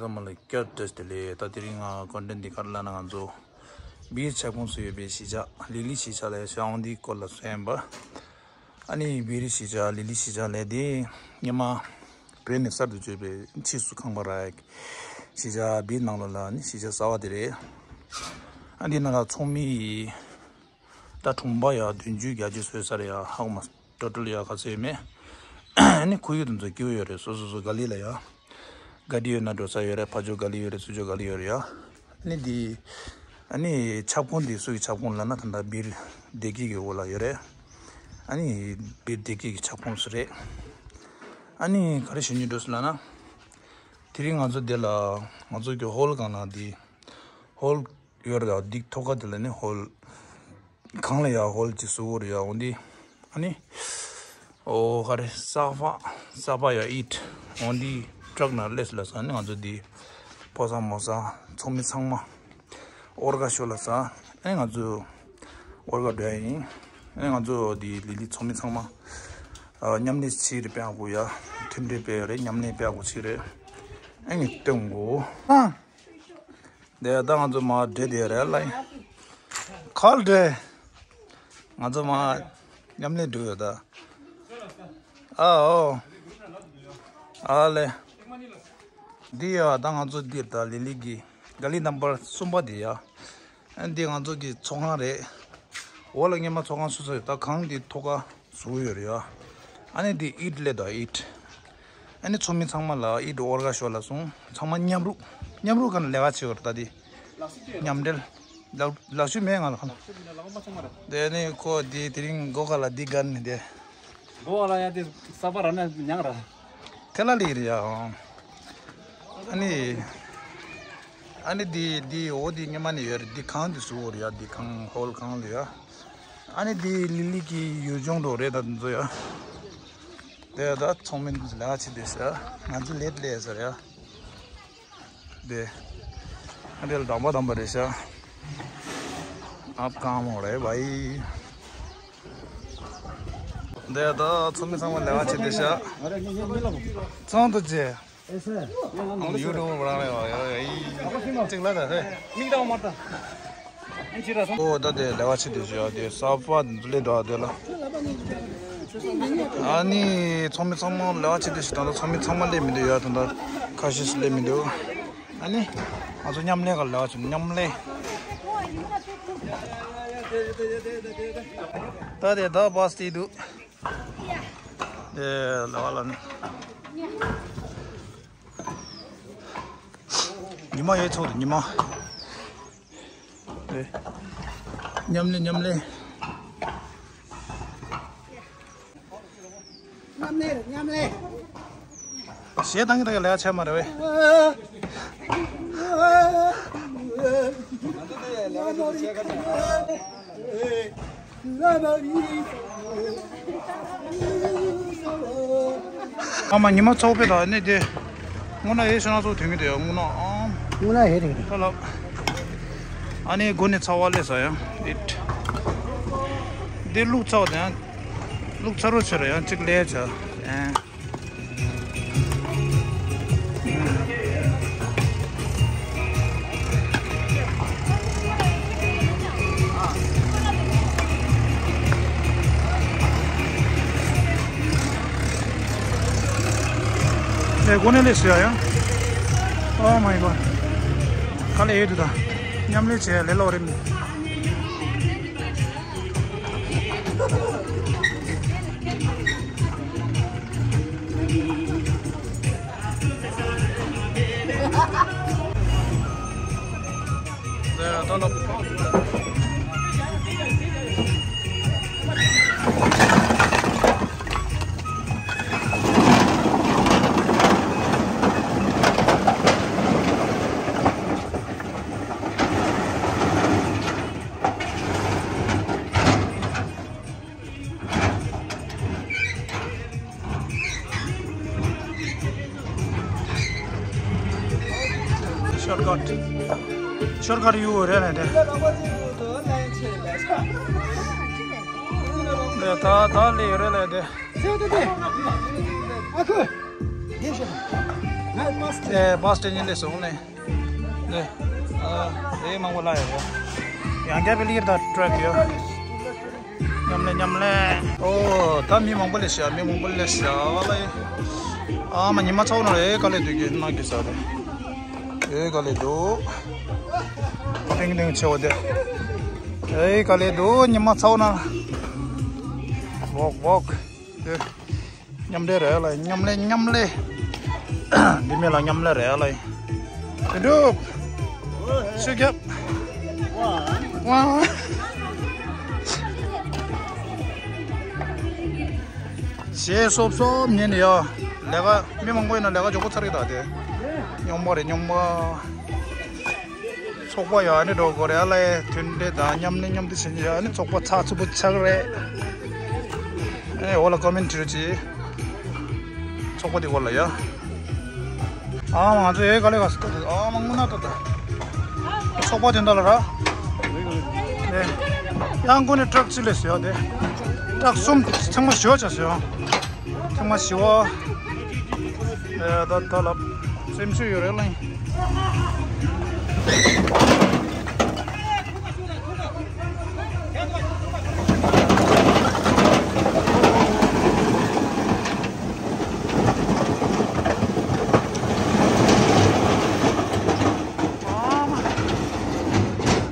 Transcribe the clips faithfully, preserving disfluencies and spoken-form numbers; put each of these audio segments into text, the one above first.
ཚང་མ་ལ་བསྐྱར་དུ་བཀྲ་ཤིས་བདེ་ལེགས། ད་དེ་རིང་ང་ཀོན་ཊེན་ཊི་འདི་ག་རེ་ལབ་ན། ང་ཚོ་སྦིར་ཁྱབ་ཁོངས་སུ་ཡོད་པའི་གཞིས་ཆགས་ལི་ལི་གཞིས་ཆགས་ལ་ཡ་ཤོག་འདིའི་སྐོར་ལ་གསུང་ཡིན་པ། ཨ་ནི་སྦིར་གཞིས་ཆགས་ལི་ལི་གཞིས་ཆགས་ལབ་དེ་སྔོན་མ་བོད་ནས་གསར་དུ་བསྐྱོད་པའི་ཕྱིས་སུ་ཁང་པ་རག་གཞིས་ཆགས་སྦིར་ནང་ལོགས་ལ་ནི་གཞིས་ཆགས་གསར་པ་དེ་རེད། ཨ་འདི་ནང་ལ་ཚོགས་མི་ཡི་ད་གྲོང་པ་ཡ་བདུན་ཅུ་བརྒྱད་ཅུ་བཟོས་ས་རེད་ཡ། ཧ་གོ་མ་སོང་། ཊོ་ཊལ་ཡ་ག་ཚོད་ཡོད་མེད། ཨ་ནི་ཁོར་ཡུག་དེ་ཚོ་སྐྱིད་པོ་ཡོད་རེད། སོ་སོ་སོ་ག་ལི་ལ་ཡ་ག་དི་ཡོད་ན་འགྲོ་ས་ཡོད་རེད། ཕར་ཕྱོགས་ག་ལི་ཡོད་རེད། ཚུར་ཕྱོགས་ག་ལི་ཡོད་རེད་ཡ། ཨ་ནི་འདི་ཨ་ནི་ཁྱབ་ཁོངས་འདི་སུ་གི་ཁྱབ་ཁོངས་ལབ་ན་ད་ལྟ་སྦིར་བདེ་སྐྱིད་ཀྱི་འོག་ལ་ཡོད་རེད། ཨ་ནི་སྦིར་བདེ་སྐྱིད་ཀྱི་ཁྱབ་ཁོངས་སུ་རེད། ཨ་ནི་ག་རེ་ཞུ་སྙིང་འདོད་སོང་ལབ་ན། དེ་རིང་ང་ཚོ་འདི་ལ་ང་ཚོ་གི་ཧོལ་སྒང་ལ་འདི་ཧོལ་ཡོད་རེད། འདི་ཐོག་ཁ་དེ་ལ་ནི་ཧོལ་གང་ལ་ཡ་ཧོལ་གྱི་གཟུགས་པོ་རེད་ཡ། འོ་འདི་ཨ་ནི་ཨོ་ག་རེ་ས་ཕག་ས་ཕག་ཡ་ཨིཊ། འོ་འདི་ཊག་ནང་སླེབས་ལ་ས་ནི་ང་ཚོ་འདི་ཕོ་གསར་མོ་གསར་ཚོགས་མི་ཚང་མ་ཨོར་ག་ཤོ་ལ་ས་ཨ་ནི་ང་ཚོ་ཨོར་ག་འགྲོ་ཡ་ཡིན། ཨ་ནི་ང་ཚོ་འདི་ལི་ལི་ཚོགས་མི་ཚང་མ་ཨ་མཉམ་ལས་ཆེ་རེ་དཔེ་ཡག་པོ་ཡ། མཐུན་སྒྲིལ་དཔེ་ཡོད་རེད། མཉམ་ལས་དཔེ་ཡག་པོ་ཆེ་རེད། ཨ་ནི་སྟོན་གོ་ཨ། དེ་ད་ང་ཚོ་མ་འདྲེ་དེ་རེད་ལ། ཁལ་འདྲེ། ང་ཚོ་མ་མཉམ་ལས་འགྲོ་ཡོད་ད། ཨ་ཨོ། ཨ་ལེ། འདི་ཡ་ད་ང་ཚོ་འདིར་ད་ལི་ལི་གི་ག་ལི་ནམ་བར་གསུམ་པ་འདི་ཡ། ཨ་འདི་ང་ཚོ་གི་ཚོགས་ཁང་རེད། འོག་ལ་སྔོན་མ་ཚོགས་ཁང་སུ་སུ་ཡོད། ད་ཁང་འདི་ཐོག་ཁ་བཟོ་ཡོད་རེད་ཡ། ཨ་ནི་འདི་ཨིཊ་ལས་ད་ཨིཊ། ཨ་ནི་ཚོགས་མི་ཚང་མ་ལ་ཨིཊ་ཨོར་ག་ཤོ་ལ་སོང་། ཚང་མ་མཉམ་རུབ་མཉམ་རུབ་ག་ནས་ལས་ཀ་བྱེད་ཡོད་རེད་ད་འདི། མཉམ་འབྲེལ། ལག་ལག་ཤུབས་མེད་ང་ལ་ཁ་ལ། དེ་ནི་ཁོ་འདི་དེ་རིང་སྒོ་ཁ་ལ་འདི་དགར་ནས་བསྡད། སྒོ་ཁ་ལ་ཡ་དེ་ས་པ་ར་ན་ཉག་ར། དེ་ལ་ལི་རེད་ཡ། ཨ་ནི། ཨ་ནི་འདི་འདི་འོ་འདི་སྔོན་མ་ནས་ཡོད་རེད། འདི་ཁང་འདི་བཟོ་འོ་རེད་ཡ། འདི་ཁང་ཧོལ་ཁང་ལ་ཡ། ཨ་ནི་འདི་ལི་ལི་གི་ཡུལ་ལྗོངས་འགྲོ་རེད་ད་འདི་ཚོ་ཡ། དེ་ད་ཚོགས་མི་འདི་ལ་ཕྱི་དེ་ཤ་ང་ཚོ་ལེད་ལེ་ཟེར་ཡ། དེ། ཨ་དེ་ལ་དམ་པ་དམ་པ་རེད་ཤག་ཨབ་ཀང་མོ་རེད་བའི། དེ་ད་ཚོགས་མི་ཚང་མ་ལས་ཀ་བྱེད་དེ་ཤག་ཚོང་དུ་བྱེད། ཡུ་ཊུབ་རང་རེད་བ་ཡ་ཡ་ཡི། གཅིག་ལ་ད་ཧེ། མིག་ལྟ་བ་མ་ལྟ། ཨོ་ད་དེ་ལས་ཀ་བྱེད་དུས་ཞུ་ཡ་དེ་ས་པ་ལས་འགྲོ་བ་དེ་ལ། ཨ་ནི་ཚོགས་མི་ཚང་མ་ལས་ཀ་བྱེད་དུས་ཞུ་ད་ལྟ་ཚོགས་མི་ཚང་མ་སླེབས་མི་འདུག་ཡ། ད་ལྟ་ཁ་ཤས་ཤིག་སླེབས་མི་འདུག་ཨ་ནི་ང་ཚོ་མཉམ་ལས་ཀ་ལས་ཀ་བྱེད་མཉམ་ལས། ད་དེ་ད་བ་སི་དེ་འདུག་དེ་ལས་ཀ་ལ་ནི། ཉི་མ་ཡོད་ཚོགས་དུ་ཉི་མ། མཉམ་ལས་མཉམ་ལས། མཉམ་ལས་མཉམ་ལས། གཞས་བཏང་གི་བཏང་གི་ལས་ཀ་བྱས་མ་རེད་བས། ཨ་མ་ཉི་མ་ཚོགས་པའི་དག་ནི་དེ། དངོས་གནས་ཡེ་ཤེས་སྣ་ཚོགས་དོན་གྱི་དེ་ཡང་དངོས་གནས་ཨང་། དངོས་གནས་ཡེ་རེད། ཁ་ལག་ཨ་ནི་སྒོ་ནས་ཚ་བ་ལས་ས་ཡང་ཨིཊ། འདི་བླུགས་ཚ་བ་དང་། བླུགས་ཚ་རོགས་བྱེད་ར་ཡང་གཅིག་ལས་བྱ། ཨེ། ཨེ་སྒོ་ནས་ལས་ཟེར་ཡ་ཡང་། Oh my god། ག་ལས་ཡོད་དུ་ད། མཉམ་ལས་བྱས་ལས་སླ་བོ་རེད། ཤོར་ཀཊ། ཤོར་ཀཊ་ཡོད་རེད་ལ་དེ། ད་ད་ལས་ཡོད་རེད་ལ་དེ། ཨ་ཁུ། ཨེ་བྷ་སི་སི་ཊེ་ཤན་སླེབས་སོང་ནས། ནས། ཨ། ཨེ་མང་པོ་ལ་ཡོད་ཡོད། ཡང་བསྐྱར་པའི་ལིར་དང་ཊྲེག་ཡོད། མཉམ་ལས་མཉམ་ལས། ཨོ་ད་མི་མང་པོ་སླེབས་ཤག་མི་མང་པོ་སླེབས་ཤག་ལ་ཡིན། ཨ་མ་ཉི་མ་ཚ་བོ་ན་རེ་དཀའ་ལས་སྡུག་གི་ན་གི་ས་རེད། ཨེ་དཀའ་ལས་འདུག་ཏིང་ཏིང་ཆེ་བ་དེ། ཨེ་དཀའ་ལས་འདུག་ཉི་མ་ཚ་བོ་ན། ཝོག་ཝོག་ཨེ། མཉམ་འབྲེལ་རེད་ལ་མཉམ་ལས་མཉམ་ལས། འདི་མི་ལ་མཉམ་ལས་རེད་ལ། དོན་གྲུབ། ཤུགས་རྒྱབ། ཝང་། ཞེས་སོབ་སོབ་ཉན་ནས་ཡ། ལས་ཀ་མི་མང་པོ་ཡིན་ན་ལས་ཀ་མགྱོགས་པོ་ཚར་གི་ད་དེ། སྙོམས་པ་རེད་སྙོམས་པ། ཚོགས་པ་ཡང་ནི་འགྲོ་དགོས་རེད་ཨ་ལས་མཐུན་སྒྲིལ་དང་མཉམ་ལས་མཉམ་འདི་བྱེད་ཀྱི་ཡང་ནི་ཚོགས་པ་ཚགས་ཚུད་པོ་ཆགས་རེད། ཨ་ནི་འོ་ལ་ཀོ་མེན་ཊི་བྲིས་རོགས་གྱིས། ཚོགས་པ་འདི་འོ་ལ་ཡ། ཨ་མ་ང་ཚོ་ཨེ་དཀའ་ལས་ཁག་སོང་ཨ་མ་དངོས་གནས་ད་ད། ཚོགས་པ་དེ་འདྲ་ལ་ར། ཨེ། ཡང་ཀུན་ནས་ཊྲག་གཅིག་ལས་ཟེར་བ་དེ། ཊྲག་གསུམ་ཚང་མ་ཞོ་བྱ་ཟེར་བ། ཐེངས་མ་བཞི་བ། ཨེ་ད་ད་ལབ། སེམས་ཤུགས་ཡོད་རེད་གླེང་། ཨ་མ།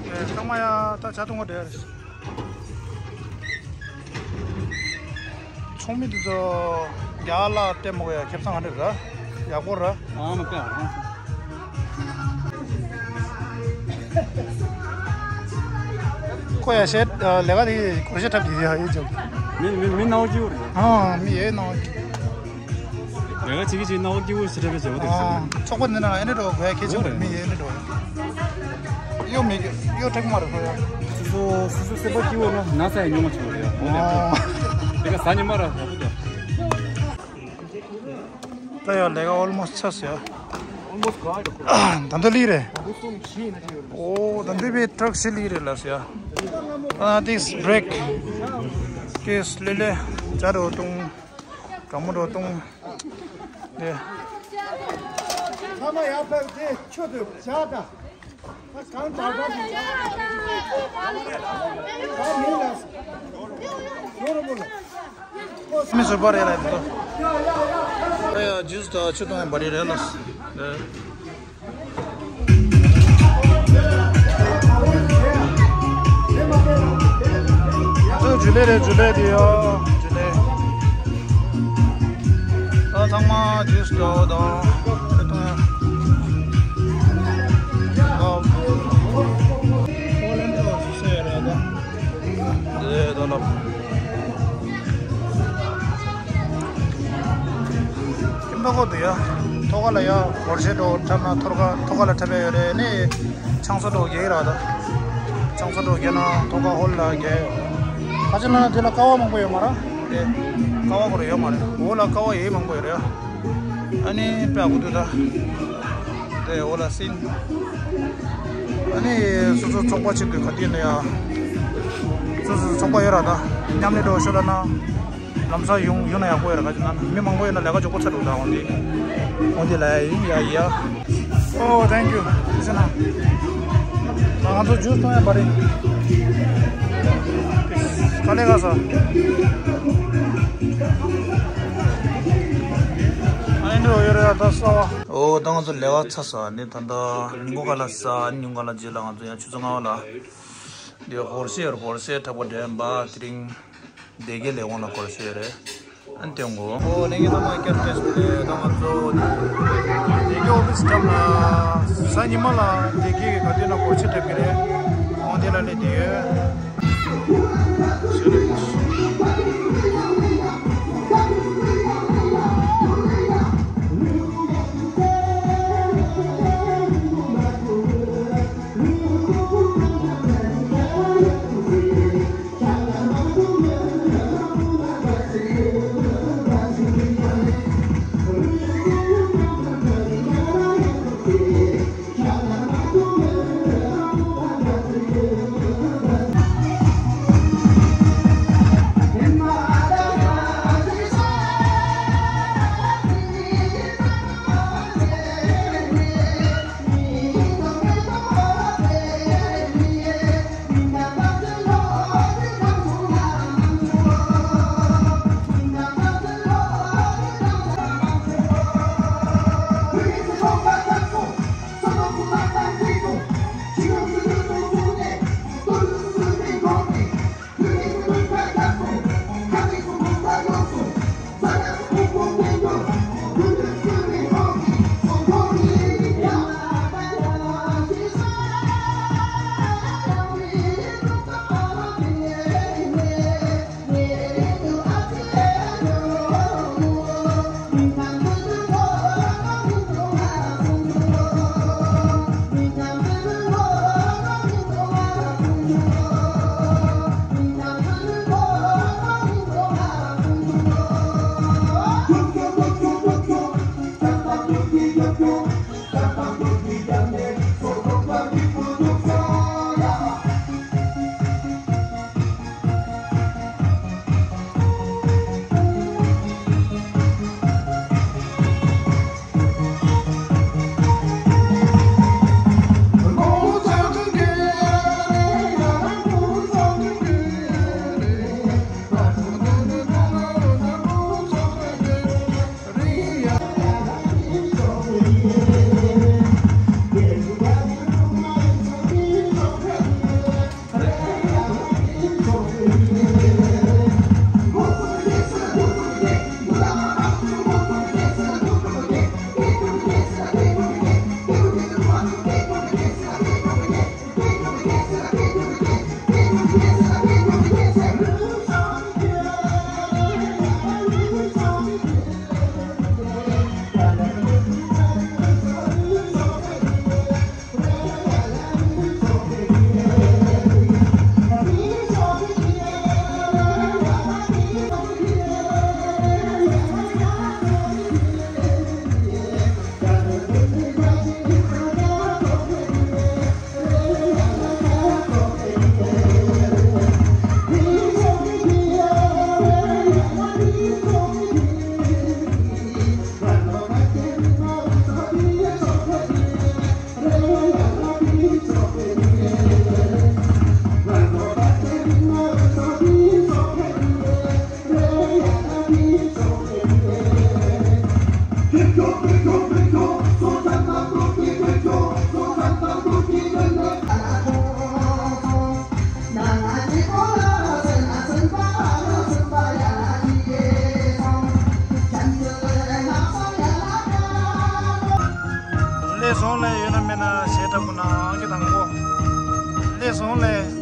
ཨེ་ཚང་མ་ཡ་ད་ཇ་འཐུང་ག་འགྲོ་ཡ་རེད། ཚོགས་མི་དེ་ཚོ་རྒྱ་གར་ལ་བལྟས་མ་དགོས་ཡ་ཁེ་བཟང་ག་འདྲ་རེད། ཡག་པོ་རེད། ཨ་མ་ཀ་ཨ། ཁོ་ཡ་བཤད་ལས་ཀ་དེ་གོ་ཤེས་འཁྲབ་ཀྱི་ཡ་ཡིན་ཅང་། མི་མི་མི་སྣང་བ་སྐྱིད་པོ་རེད། ཨ་མི་ཡའི་སྣང་བ་སྐྱིད། ལས་ཀ་བྱེད་ཀྱི་བྱེད་སྣང་བ་སྐྱིད་པོ་ཞེ་དྲག་པའི་བྱེད་པོ་དེ་ཚོ་རེད། ཚོགས་པ་འདི་ན་ཨེ་འདྲ་འགྲོ་དགོས་ཁྱད་ཆོས་རེད་མི་ཡའི་འདྲ་འགྲོ། གཡོ་མི་གཡོ་ཁྲེག་མ་རེད་ཁོ་ཡ། སོ་སོ་སོ་སོ་སེམས་པ་སྐྱིད་པོ་ན་ན་ས་ཡ་ཉུང་བ་བྱེད་པོ་རེད་ཡ། འོ་དེ་ཨ་དེ་ག་ས་ཉི་མ་ར་ཡག་པོ་འདུག་ད་ཡ་ལས་ཀ་ཨོལ་མོ་སི་ཊི་ཚར་སོང་ཡ། ད་ལྟ་ལི་རེད། ཨོ་ད་འདི་བའི་ཊྲག་ཕྱི་ལི་རེད་ལ་སོང་ཡ། ཨ་ཏིག་བྷི་རེག་ཀེས་ལེ་ལེ་ཇ་རོ་བཏུང་། གྲང་མོ་རོ་བཏུང་། ནས། ཚང་མ་ཡར་ཕེབས་ཏེ་ཆུ་དེ་བཞག་དང་། ད་གང་དྲག་པ་དེ་བཞག་ད་མིན་ལ། ཡོ་རོ་པོ་ལ། མི་ཟུར་པ་རེད་ལ་དེ་ཚོ། ཨ་ཡ་ཇུས་དང་ཆུ་བཏུང་ཡ་འབའ་རི་རེད་ལ། ཨོ་ཇུ་ལེ་རེད་ཇུ་ལེ་དེ་ཡོ་ཇུ་ལེ། ད་ཚང་མ་ཇུས་འདྲ་བོ་དང་ཁ་ཏོན་ཡ། ཨོ་ལེན་ཇི་ཇུ་སི་ཡོད་རེད་ད། དེ་ད་ལབ། ཁྱིམ་ཐོག་གོ་འདུག་ཡ། ཐོག་ཁ་ལ་ཡ་སྒོར་གཞས་འགྲོ་འཁྲབ་ན་ཐོག་ཁ་ཐོག་ཁ་ལ་འཁྲབ་ཡ་ཡོད་རེད་ནི། ཆང་ས་འགྲོ་རྒྱག་གི་ར་ད། ཆང་ས་འགྲོ་རྒྱག་ན་ཐོག་ཁ་ཧོལ་ལ་རྒྱག་ཡ། ཁ་ཅིག་ན་དེ་ལ་ཀ་བ་མང་པོ་ཡོད་མ་ར། དེ་ཀ་བ་གོ་ར་ཡོད་མ་རེད། འོ་ལ་ཀ་བ་ཡེ་མང་པོ་ཡོད་རེད་ཡ། ཨ་ནི་དཔེ་ཡག་པོ་འདུག་ད། དེ་འོ་ལ་སིན། ཨ་ནི་སོ་སོ་ཚོགས་པ་ཆེ་དགོས་ག་དུས་ན་ཡ། སོ་སོ་ཚོགས་པ་ཡོད་ར་ད། མཉམ་ལས་འགྲོ་ཤོད་ལ་ན། ལམ་སང་ཡོང་ཡོང་ན་ཡག་པོ་ཡོད་ར་ག་ཅི་ན་མི་མང་པོ་ཡོད་ན་ལས་ཀ་མགྱོགས་པོ་ཚར་འགྲོ་ད་འོང་དེ། འོང་དེ་ལ་ཡ་ཡིན་ཡ་ཡ། ཨོ་ཐེང་ཀྱུ་ཟེར་ན། ང་ཚོ་ཇུས་གཏོང་ཡ་པ་རེད། ག་ལེ་ག་ས། ཨ་ནི་འགྲོ་ཡོད་ར་ད་ས་བ། ཨོ་ད་ང་ཚོ་ལས་ཀ་ཚར་སོང་ནི་ད་ལྟ་ཉིན་གུང་ཁ་ལ་ཟ། ཉིན་གུང་ཁ་ལ་རྗེས་ལ་ང་ཚོ་ཡང་ཆུ་ཚོད་ལྔ་པ་ལ་འདི་སྒོར་གཞས་སྒོར་གཞས་འཁྲབ་པ་འགྲན་པ་དེ་རིང་སྡེ་དགེ་ལས་ཁུངས་ལ་སྒོར་གཞས་རེད། ཨ་ནི་དེ་འགོ་ཨོ་ལེ་ངེ་ཚང་མ་སྐྱར་བཀྲ་ཤིས་བདེ་ལེགས། ད་ང་ཚོ་སྡེ་དགེ་ཨོ་ཕི་སི་འགྲམ་ལ་གཟའ་ཉི་མ་ལ་སྡེ་དགེ་གི་ག་དུས་ན་སྒོར་གཞས་འཁྲབ་ཀྱི་རེད། འོང་དེ་ལ་སླེབས་བསྡད་ཡོད། སོང་ལས་ཡོད་ན་མེད་ན་ཞེ་དྲག་པོ་ན་ཨང་ཀི་དང་གོ། ལས་སོང་ལས།